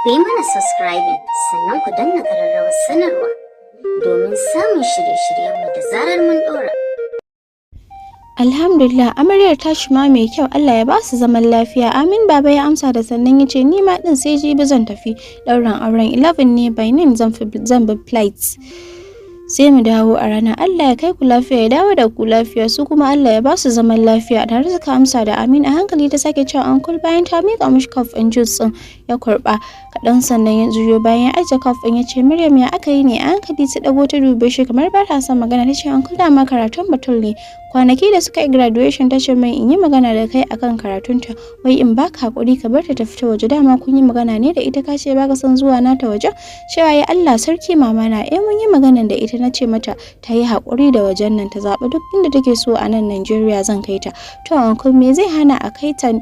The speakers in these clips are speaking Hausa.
Ku yi mana subscribing sannan ku danna ƙararrawar sanarwa domin samun shirye-shiryenmu da zarar mun ɗora. Alhamdulillah, amaryar tashi ma mai kyau, Allah ya ba su zaman lafiya. Amin, baba ya amsa da sannan ya ce, ni ma din sai jibi zan tafi ɗaurin auren. 11 ne, by 9 zan bi flight. Sai mu dawo a rana. Allah ya kai ku lafiya ya dawo da ku lafiya, su kuma Allah ya ba su zaman lafiya. Tare suka amsa da amin. A hankali ta sake cewa, uncle, bayan ta miƙa mishi cup ɗin juice ɗin, ya kurɓa kaɗan sannan ya juyo. Bayan ya ajiye cup ɗin ya ce, Maryam, ya aka yi ne? A hankali ta ɗago ta dube shi kamar ba ta son magana, ta ce, uncle, dama karatun Batul ne. Kwanaki da suka yi graduation ta ce mai in yi magana da kai akan karatunta, wai in baka hakuri ka bar ta ta fita waje. Dama kun yi magana ne da ita, ka ce baka son zuwa nata waje. Cewa ya, Allah sarki mama na, eh, mun yi magana da ita, na ce mata ta yi hakuri da wajen nan, ta zaɓi duk inda take so a nan Najeriya, zan kai ta. To uncle, me zai hana a kai ta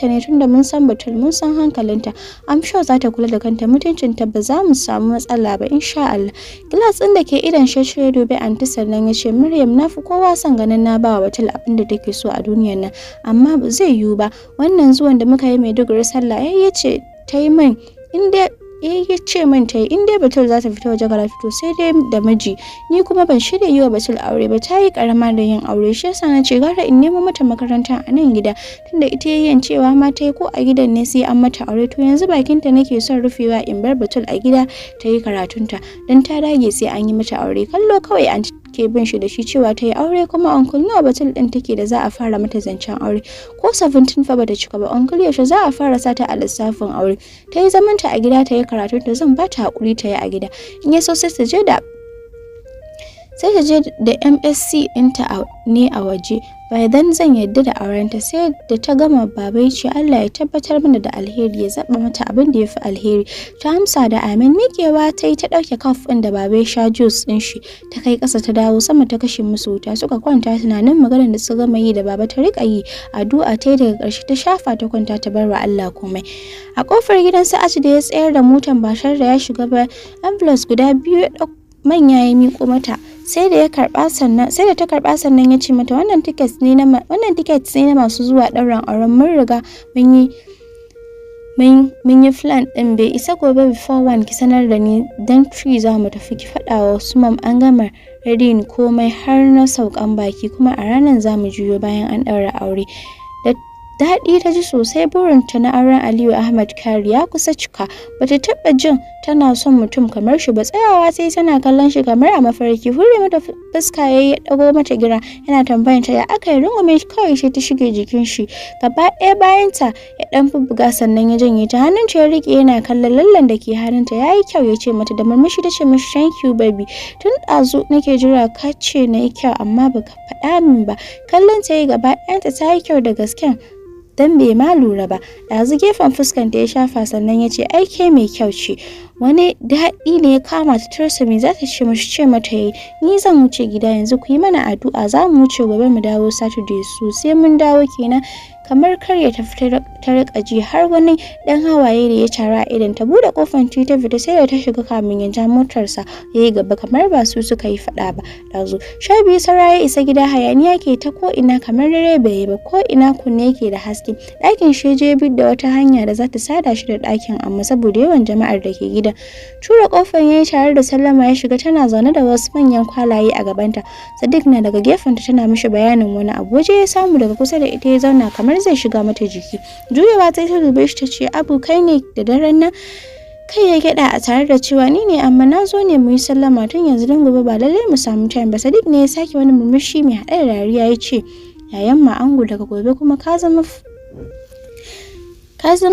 ne, tunda mun san Batul, mun san hankalinta? I'm sure za ta kula da kanta, mutuncinta, ba za mu samu matsala ba insha Allah. Glass ɗin da ke idon shi ya dubi anti sannan ya ce, Maryam, na fi kowa son ganin na ba wa Batul abin da take so a duniyar nan, amma ba zai yiwu ba. Wannan zuwan da muka yi Maiduguri sallah, ya ce ta yi min inda ya ce min ta yi, in dai Batul za ta fita waje karatu to sai dai da miji. Ni kuma ban shirya yi wa Batul aure ba, ta yi karama da yin aure. Shi yasa na ce gara in nemo mata makaranta a nan gida, tunda ita yayin cewa ma ta yi ko a gidan ne sai an mata aure. To yanzu bakinta nake son rufewa in bar Batul a gida ta yi karatunta, don ta dage sai an yi mata aure. Kallo kawai an ke bin shi da shi. Cewa ta yi, aure kuma uncle, nawa Batul din take da za a fara mata zancen aure? Ko 17 fa bata cika ba uncle, yaushe za a fara sata a lissafin aure? Ta yi zamanta a gida ta yi karatu ta, zan ba ta hakuri ta yi a gida. In ya so sai ta je da MSc ɗinta ne a waje, by then zan yarda da aurenta. Sai da ta gama, baba ya ce, Allah ya tabbatar mana da alheri, ya zaba mata abin da ya fi alheri. Ta amsa da amin. Miƙewa ta yi ta ɗauke cup ɗin da baba ya sha juice ɗin shi, ta kai ƙasa, ta dawo sama ta kashe musu wuta. Suka kwanta, tunanin maganar da su gama yi da baba ta riƙa yi. Addu'a ta yi, daga ƙarshe ta shafa ta kwanta, ta bar wa Allah komai. A ƙofar gidan su da ya tsayar da motan ba tare da ya shiga ba, envelopes guda biyu ya manya ya miƙo mata. Sai da ta karba sannan ya ce mata, wannan tickets ne na masu zuwa ɗaurin auren. Mun riga mun yi plan ɗin. Bai isa gobe before 1 ki sanar da ni, dan 3 za mu tafi. Ki faɗa wa su mom an gama ready komai har na saukan baki, kuma a ranar za mu juyo bayan an ɗaura aure. Da daɗi ta ji sosai, burinta na auren Aliyu Ahmad Kari ya kusa cika. Bata taɓa jin tana son mutum kamar shi ba. Tsayawa sai tana kallon shi kamar a mafarki. Hure mata fuska yayi, ya ɗago mata gira yana tambayan ta ya aka yi. Rungume kawai sai ta shige jikin shi gaba ɗaya. Bayan ta ya ɗan bubbuga sannan ya janye ta. Hannunta ya riƙe yana kallon lallen da ke hannunta. Yayi kyau, ya ce mata. Da murmushi ta ce mishi, thank you baby. Tun ɗazu nake jira ka ce na yi kyau amma baka faɗa min ba. Kallon ta yi, gaba ɗayanta ta yi kyau da gasken, dan bai ma lura ba ɗazu. Gefen fuskanta ya shafa sannan ya ce, ai ke mai kyau ce. Wani daɗi ne ya kama ta, ta rasa me za ta ce mashi. Ce mata yayi, ni zan wuce gida yanzu, ku yi mana addu'a. Za mu wuce gobe, mu dawo Saturday, so sai mun dawo kenan. Kamar kar ya tafi ta riƙa ji, har wani ɗan hawaye da ya cara a idon ta. Buɗe kofar ta fita, sai da ta shiga kamin ya ja motarsa ya yi gaba kamar ba su suka yi faɗa ba ɗazu. 12 saura ya isa gida. Hayaniya ke ta ko ina kamar dare bai yi ba, ko ina kunne ke da haske. Ɗakin shi je bi da wata hanya da za ta sada shi da ɗakin, amma saboda yawan jama'ar da ke gidan, tura kofar ya yi tare da sallama ya shiga. Tana zaune da wasu manyan kwalaye a gabanta. Sadiq na daga gefenta tana mishi bayanin wani abu. Waje ya samu daga kusa da ita ya zauna kamar zai shiga mata jiki. Juyawa ta ta dube shi ta ce, Abu, kai ne da daren nan? Kai ya gyada a tare da cewa, ni ne, amma na zo ne mu yi sallama tun yanzu don gobe ba lallai mu samu time ba. Sadiq ne ya sake wani murmushi mai haɗe da dariya ya ce, yayan ma ango, daga gobe kuma ka zama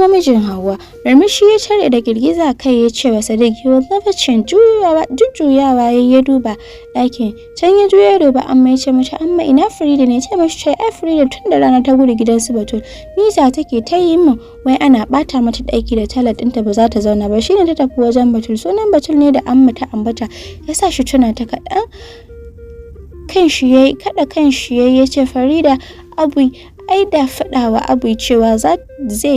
mijin Hauwa. Murmushi ya tare da girgiza kai ya ce wa Sadiq, you will never change. Jujjuyawa ya ya duba ɗakin. Can ya juya ya duba amma ya ce mata, amma ina Farida ne? Ce mashi ce, ai Farida tun da rana ta gudu gidan su Batul. Mita take ta yi min, wai ana ɓata mata ɗaki da toilet ɗinta, ba za ta zauna ba, shine ta tafi wajen Batul. Sunan Batul ne da amma ta ambata ya sa shi tuna ta kaɗan. Kan shi yayi kada kan shi yayi ya ce, Farida, Abu Ai da faɗawa Abu cewa zai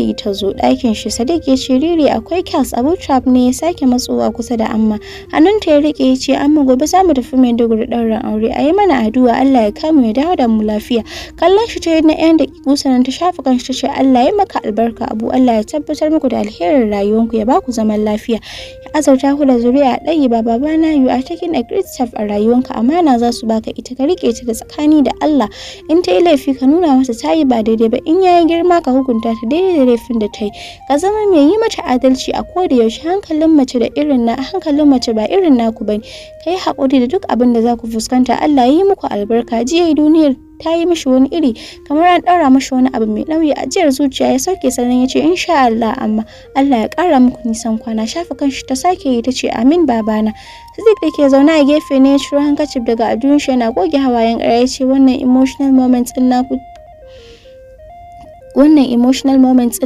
yi ta zo ɗakin shi. Sadiq ya ce, "Riri, akwai kyas." Abu Trap ne ya sake matsowa kusa da Amma, hannunta ya rike ya ce, "Amma, gobe za mu tafi Maiduguri ɗaurin aure. A yi mana addu'a Allah ya kamu ya dawo da mu lafiya." Kallon shi ta yi na 'yan daƙiƙu, sannan ta shafa kanshi ta ce, "Allah ya maka albarka, Abu. Allah ya tabbatar muku da alherin rayuwanku, ya baku zaman lafiya, ya azurta ku da zuri'a ɗayi ba. Babana, you are taking a great step a rayuwanka. Amana za su baka ita, ka rike ta da tsakani da Allah. In ta yi laifi, ka nuna mata ta yi ba daidai ba. In yayi girma, ka hukunta ta daidai da laifin da ta yi. Ka zama mai yi mata adalci a koda yaushe. Hankalin mace da irin na hankalin mace ba irin naku bane. Ka yi haƙuri da duk abin da za ku fuskanta. Allah ya yi muku albarka." Jiya duniyar ta yi mishi wani iri, kamar an ɗaura mishi wani abu mai nauyi. Ajiyar zuciya ya sauke, sannan ya ce, "Insha Allah, amma Allah ya ƙara muku nisan kwana." Shafa kanshi ta sake yi, ta ce, "Amin, babana." Sadiq da ke zaune a gefe ne ya ciro handkerchief daga aljihun shi yana goge hawayen ƙarya ya ce, "Wannan emotional moments din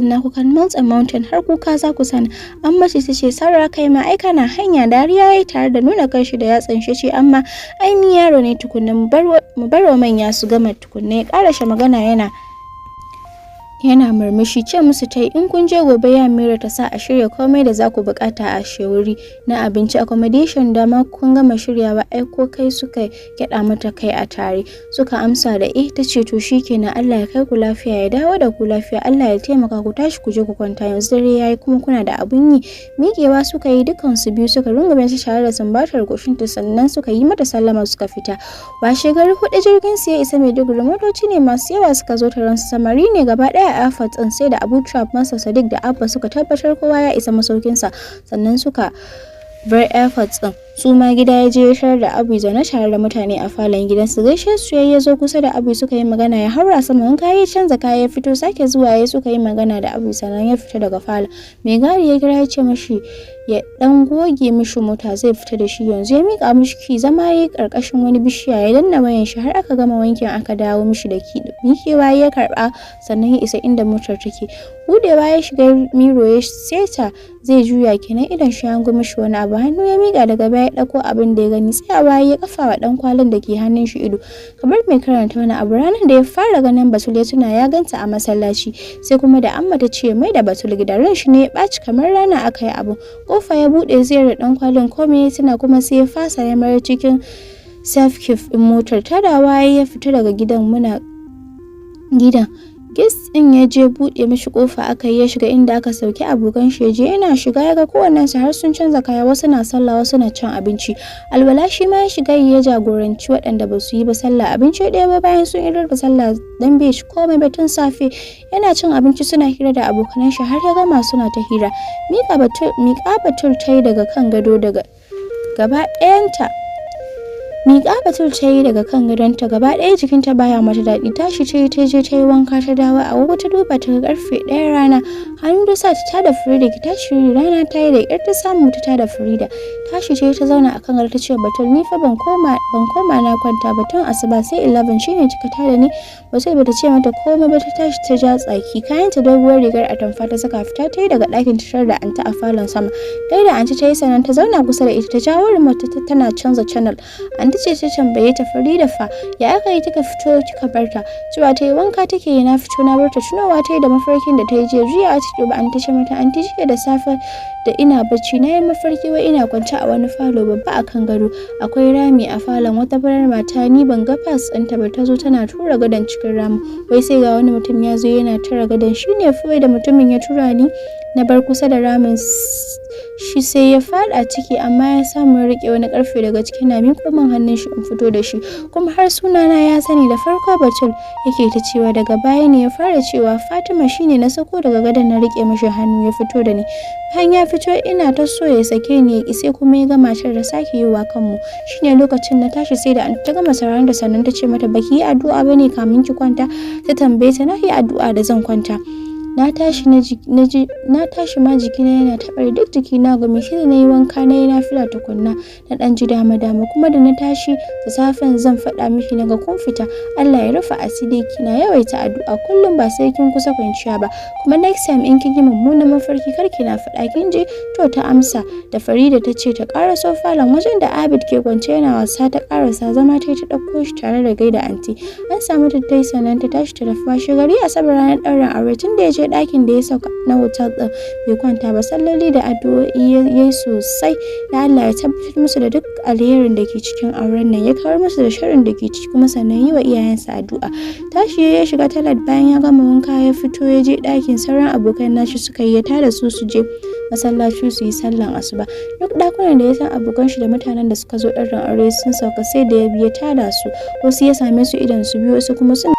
naku kan melt a mountain. Har kuka za ku sani." Amma ce ta ce, "Saurara, kai ma ai kana hanya." Dariya yayi tare da nuna kanshi da yatsan shi ce, "Amma ai ni yaro ne tukunna, mu bar wa manya su gama tukunna." Ya karashe magana yana murmushi. Ce musu ta yi, "In kun je gobe, ya Mira ta sa a shirya komai da za ku bukata a shewuri na abinci, accommodation da ma kun gama shiryawa." Ai ko kai suka gyada mata kai a tare suka amsa da eh. Ta ce, "To shikenan, Allah ya kai ku lafiya, ya dawo da ku lafiya. Allah ya taimaka. Ku tashi ku je ku kwanta yanzu, dare yayi kuma kuna da abun yi." Miƙewa suka yi dukan su biyu, suka rungume ta tare da sumbatar goshinta, sannan suka yi mata sallama suka fita. Washe gari 4 jirgin su ya isa Maiduguri. Motoci ne masu yawa suka zo taron su, samari ne gaba ɗaya a airport ɗin. Sai da Abu Trap, masa Sadiq da Abba suka tabbatar kowa ya isa masaukinsa sannan suka bar airport ɗin. Su ma gida ya je ya tarar da Abu zaune tare da mutane a falon gidan su. Gaishe su ya zo kusa da Abu suka yi magana, ya haura sama wanka ya canza kaya ya fito. Sake zuwa ya suka yi magana da Abu, sannan ya fita daga falon. Mai gadi ya kira, ya ce mashi ya dan goge mishi mota, zai fita da shi yanzu. Ya mika mishi key. Zama ya yi karkashin wani bishiya ya danna wayan shi har aka gama wankin aka dawo mishi da key. Mikewa ya karba, sannan ya isa inda motar take. Budewa ya shiga, mirror ya seta, zai juya kenan idan shi hango mishi wani abu. Hannu ya mika daga baya ya dauko abin da ya gani. Tsayawa ya kafa wa dan kwalin da ke hannun shi ido kamar mai karanta wani abu. Ranar da ya fara ganin Batul ya tuna ya ganta a masallaci, sai kuma da Amma ta ce mai da Batul gida, ran shi ne ya ɓaci kamar rana aka yi abu. Kofa ya bude zai da dan kwalin, komai ya tuna kuma sai ya fasa, ya mayar cikin safe keep din motar. Tadawa ya fita daga gidan. Muna gidan guest ɗin ya je, buɗe mishi kofa aka yi, ya shiga inda aka sauki abokan shi. Ya je, yana shiga ya ga kowannen su har sun canza kaya, wasu na sallah, wasu na cin abinci. Alwala shi ma ya shiga ya jagoranci waɗanda ba su yi ba sallah. Abinci ɗaya ba bayan sun idar da sallah, dan bai shi komai ba tun safe. Yana cin abinci suna hira da abokanan shi har ya gama suna ta hira. Miƙa Batul ta yi daga kan gado daga gaba ɗayanta. Miƙa Batul ta yi daga kan gadonta, gaba ɗaya jikinta baya mata daɗi. Tashi ta yi ta je ta yi wanka ta dawo. Agogo ta duba ta ga karfe 1 rana. Hannu ta sa ta tada Farida. "Ki tashi, rana ta yi." Da ƙyar ta samu ta tada Farida. Tashi ta yi ta zauna a kan gado ta ce, "Batul, ni fa ban koma na kwanta ba tun asuba, sai 11 shine kika tada ni." Batul bata ce mata komai ba, ta tashi ta ja tsaki. Kayanta doguwar rigar atamfa ta saka, fita ta yi daga ɗakin ta da anti a falon sama. Gaida anti ta yi, sannan ta zauna kusa da ita, ta jawo remote ta tana canza channel. Anti ce ta tambaye ta, "Farida fa, ya aka yi kika fito kika barta?" Cewa ta yi, "Wanka take yi na fito na barta." Tunawa ta yi da mafarkin da ta yi jiya. Juya ta duba anti, ce mata, "Anti, jiya da safe da ina bacci na yi mafarki wai ina kwance a wani falo babba a kan gado. Akwai rami a falon. Wata farar mata, ni ban ga face ɗinta ba, ta zo tana tura gadon cikin ramin. Wai sai ga wani mutum ya zo yana tura gadon. Shine fa da mutumin ya tura ni na bar kusa da ramin, shi sai ya fada ciki, amma ya samu ya rike wani karfe daga ciki na miƙo min hannun shi in fito da shi, kuma har sunana ya sani. Da farko Batul yake ta cewa, daga baya ne ya fara cewa Fatima. Shine na sako daga gadon, na rike mishi hannu ya fito da ni. Bayan ya fito ina ta so ya sake ni ya ki, sai kuma ya ga matar da sake yi wa kanmu, shine lokacin na tashi." Sai da ta gama sauraron da sannan ta ce mata, "Baki yi addu'a bane kamin ki kwanta?" Ta tambaye ta. "Na yi addu'a da zan kwanta." Na tashi na na tashi ma jikina yana taɓa, duk jikina gumi. Sai da na yi wanka, na yi nafila tukunna na ɗan ji dama dama. Kuma da na tashi da safen zan faɗa miki, naga kun fita. Allah ya rufe asiri. Kina yawaita addu'a kullum, ba sai kin kusa kwanciya ba. Kuma next time in kin yi mummunan mafarki, kar kina faɗa, kin ji? To, ta amsa. Da Farida ta ce ta ƙaraso falon wajen da Abid ke kwance yana wasa, ta ƙarasa zama ta ta ɗauko shi tare da gaida anti. An samu tattai, sannan ta tashi ta tafi. Washe gari Asabar, ranar ɗaurin aure, tun da ya je ɗakin da ya sauka na hotel ɗin bai kwanta ba. Salloli da addu'o'i ya yi sosai da Allah ya tabbatar musu da duk alherin da ke cikin auren nan, ya kawar musu da sharrin da ke ciki, kuma sannan yi wa iyayensa addu'a. Tashi ya shiga toilet. Bayan ya gama wanka, ya fito ya je ɗakin sauran abokan nashi suka yi, ya tada su su je masallaci su yi sallan asuba. Duk ɗakunan da ya san abokan shi da mutanen da suka zo ɗaurin aure sun sauka, sai da ya biya tada su. Wasu ya same su idan su biyu, wasu kuma sun